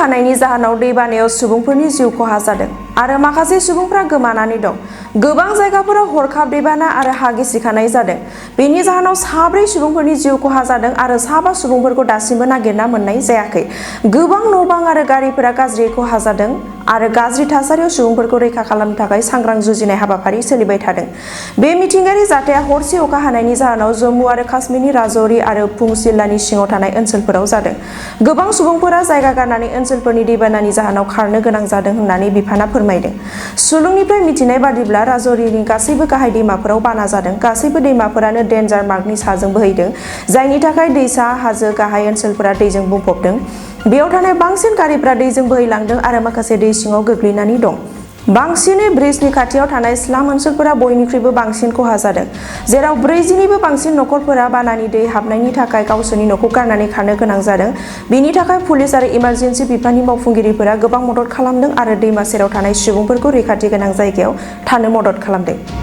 हानायनि जाहोनाव दैबानायाव सुबुंफोरनि जिउ खहा जादों आरो माखासे सुबुंफ्रा गोमानानै दं। गोबां जायगाफोराव हरखाब दैबाना आरो हा गिसिखानाय जादों। बेनि जाहोनाव 4 सुबुंफोरनि जिउ खहा जादों आरो 5 सुबुंफोरखौ दासिमबो नागिरना मोननाय जायाखै। गोबां न'-बां आरो गारिफोरा गाज्रियै खहा जादों आरो गाज्रि थासारियाव सुबुंफोरखौ रैखा खालामनो थाखाय सांग्रां जुजिनाय हाबाफारि सोलिबाय थादों। बे मिथिंगायारि जाथाया हरसे अखा हानायनि जाहोनाव जम्मु आरो काश्मीरनि राजौरी आरो पुंछ जिल्लानि सिङाव थानाय ओनसोलफोराव जादों। गोबां सुबुंफोरा जायगा गारनानै ओनसोलफोरनि दैबानानि जाहोनाव खारनो गोनां जादों होननानै बिफाना फोरमायदों। सुलुंनिफ्राय मिथिनाय बादिब्ला राजौरीनि गासैबो गाहाय दैमाफोराव बाना जादों। गासैबो दैमाफोरानो डेन्जार मार्कनि साजों बोहैदों, जायनि थाखाय दैसा, हाजो, गाहाय ओनसोलफोरा दैजों बुंफबदों। बेयाव थानाय बांसिन गारिफोरा दैजों बोहैलांदों आरो माखासे दै सिङाव गोग्लैनानै दं। बांसिनै ब्रिजनि खाथियाव थानाय स्लाम ओनसोलफोरा बयनिख्रुइबो बांसिन खहा जादों, जेराव 40निबो बांसिन नखरफोरा बानानि दै हाबनायनि थाखाय गावसोरनि न'खौ गारनानै खारनो गोनां जादों। बेनि थाखाय पुलिस आरो इमारजेन्सि बिफाननि मावफुंगिरिफोरा गोबां मदद खालामदों आरो दैमा सेराव थानाय सुबुंफोरखौ रैखाथि गोनां जायगायाव थानो मदद खालामदों।